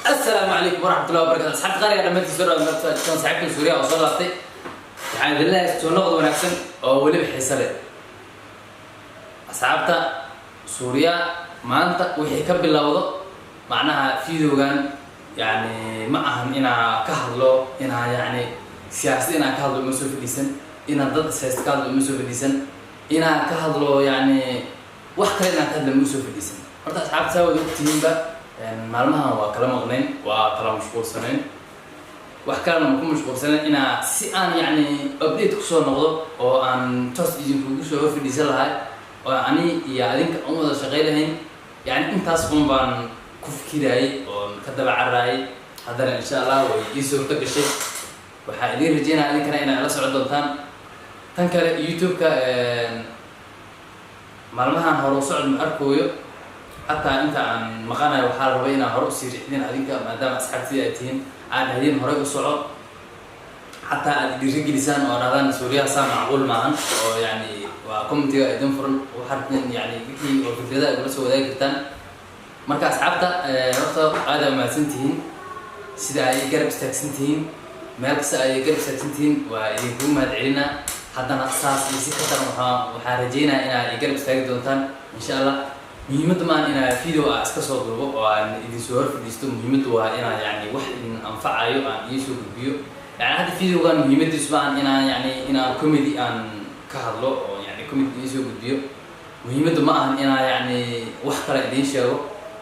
Asalaamu calaykum waraxmatullahi wabarakatu. Asxaabta qaaliga, dhammaantiin soo dhawaad. Marka saaxiibkan Suuriya oo soo laabtay, waxaan idin leeyahay soo noqod wanaagsan oo weliba xiise leh. Asxaabta Suuriya, maanta wixii ka bilowdo, macnaha videogan yani ma ahan inaa ka hadlo, inaa yani siyaasad inaan ka hadlo uma soo fadhiisan, inaan dad ishaysta ka hadlo uma soo fadhiisan, inaan ka hadlo yani wax kale inaan ka hadlo ma soo fadhiisan. Horta asxaabta, saa wada ogtihiinba, maalmahan waa kala maqnayn, waa kala mashquulsanayn. Wax kalena ma ku mashquulsanayn, inaa si aan yani update kusoo noqdo oo aan toos idinkugu soo hor fadhiisan lahay oo ani iyo adinka aan wada shaqay lahayn. Yani intaas un baan ku fikirayay oon ka daba cararaayay. Haddana insha Allah way ii suurto gashay. Waxaa idiin rajeynaya idinkana inaa ila socon doontaan. Tan kale, YouTube-ka maalmahan hore u socod ma arkooyo. Xataa inta aan maqanayo waxaa la rabay inaan hore usii rixdin adinka, maadaama asxaabtidii ay tihiin, aad dhahdeen horey u soco, xataa aad dhiirigelisaan oo dhahdaan "Suuriyaha saa macquul maahan", oo yani waa commentiga idin furan, waxaad yani wixii oo fikrada ay kula soo wadaagi kartaan. Marka asxaabta, horta aad aa mahadsan tihiin sida ay garab istaagsan tihiin. Meel kasta ay garab istaagsan tihiin waa idinkugu mahad celinaa. Haddana saas iyo si ka daran waxaa rajeynaya inaa i garab istaagi doontaan insha Allah. Muhiimadda maahan inaa video a iska soo duubo oo aan idin soo hor fadhiisto. Muhiimaddu waa inaa yani wax idin anfacayo aan idiin soo gudbiyo. Yani hadda videogan muhiimadiisu maahan inaan yani inaan comedy aan ka hadlo oo yani comedy idiin soo gudbiyo. Muhiimaddu ma ahan inaa yani wax kale idiin sheego.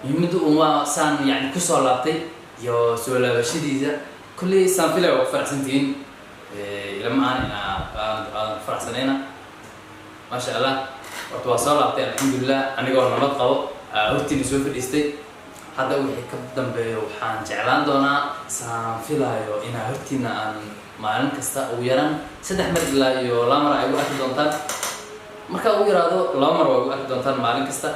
Muhiimaddu un waa saan yani kusoo laabtay iyo soo laabashadiisa. Kolley saan filaya waa ku faraxsan tihiin, ilama ahan inaa aan ku faraxsanayna. Maasha Allah, horta waa soo laabtay, alxamdulilah, anigoo nabad qabo hortiina soo fadhiistay. Hadda wixii ka dambeeyo waxaan jeclaan doonaa, saan filaayo, inaa hortiina aan maalin kasta ugu yaraan 3 mar ilaa iyo 2 mar ay ugu arki doontaan. Markaa ugu yaraado 2 mar waa ugu arki doontaan maalin kasta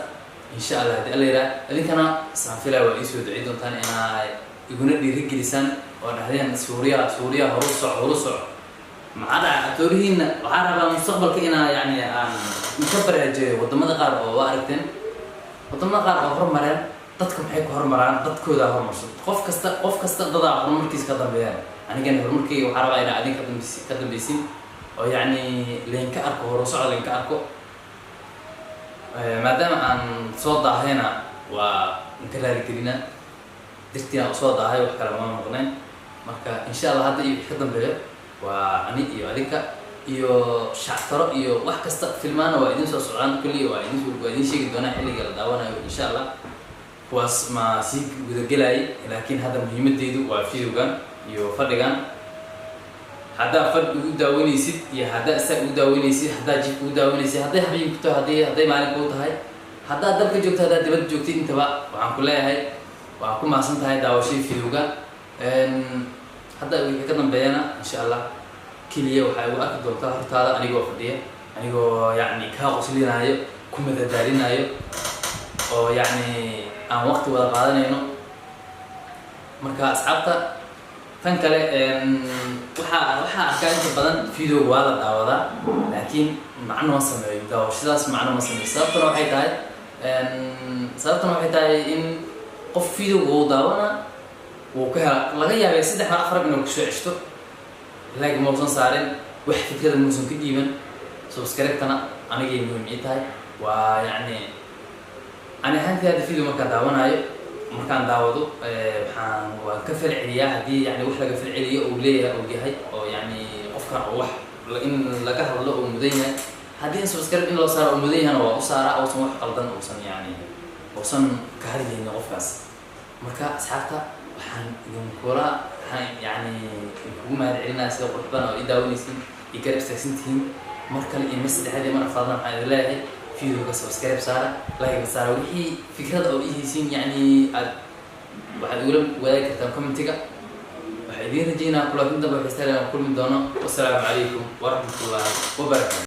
insha Allah, haddii Alla yidhaah. Idinkana saan filaayo waa iisoo duci doontaan, inaa iguna dhiirigelisaan oo dhahdeen "Suuriya, Suuriya, horu soco, horu soco." Maxaa dhaca, atoorihiinna waxaa rabaa mustaqbalka inaa yani aan ka baraajeeyo wadamada qaar oo waa aragteen wadamada qaar oo horumareen. Dadka maxay ku horumaraan? Dadkoodaa horumarsan. Qof kasta, qof kasta dadaa horumarkiisa ka dambeeyaan. Anigana horumarkeyga waxaa rabaa inaa adin ka dambeysin oo yacni laynka arko, horu socod laynka arko. Maadaama aan soo daahayna waa inka raaligelina dirtiina usoo daahay, wax kale ma maqneen. Marka insha Allah hadda iyo wixii ka dambeeyo waa ani iyo adinka iyo shactaro iyo wax kasta. Filmaana waa idin soo socdaan kulli, waa idin sheegi doonaa xilliga la daawanayo insha Allah. Kuwaas ma sii gudagelayay, laakiin hadda muhiimadeydu waa videogan iyo fadhigan. Haddaa fadhi ugu daawanaysid iyo haddaa isaag ugu daawanaysid, haddaa jif ugu daawanaysid, hadday habeen ku tahay, hadday maalin kuu tahay, haddaad dalka joogto, haddaad dibadda joogtid, intaba waxaan ku leeyahay waa ku mahadsan tahay daawashadii videoga. Hadda wixii ka dambeeyana insha Allah keliya waxay ugu arki doontaa hortaada anigoo fadhiya, anigoo yacni kaa qoslinaayo, ku madadaalinaayo, oo yacni aan waqti wada qaadanayno. Marka asxaabta, tan kale, waxaa arkaa inta badan videoga waa la daawadaa, laakiin macno ma sameeyo daawashadaas, macno ma sameeyo. Sababtuna waxay tahay in qof videoga wuu daawanaa, wuu ka hela, laga yaabay 3 mar 4 inuu kusoo ceshto, like mausan saarin, wax fikrada muusan ka dhiiban. Subscribe-tana anigay muhiim ii tahay. Waa yacni ani ahaantii hadda video markaan daawanayo, markaan daawado, waan ka falceliyaa. Haddii yani wax laga falceliyo uu leeyahay uu yahay oo yani qofkan oo wax in laga hadlo uu mudan yahay, haddii in subscribe in loo saaro uu mudan yahana, waa u saaraa, uusan wax qaldan uusan yani uusan ka hadlaynin qofkaas. Marka asxaabta, waxaan yani idinkugu mahad celinaya sida qurux badan oo ii daawanaysiin, ii garab istaagsan tihiin. Mar kale iyo mar saddexaad iyo mar afraadna waxaan idin leeyahay videoga subscribe saara, like saara. Wixii fikrad oo ii haysiin yani aad waxaad igula wadaagi kartaan commentiga. Waxaa idiin rajeynaa kulaakin dambe xiisaa aan kulmi doono. Wasalaamu calaykum waraxmatullaahi wabarakatu.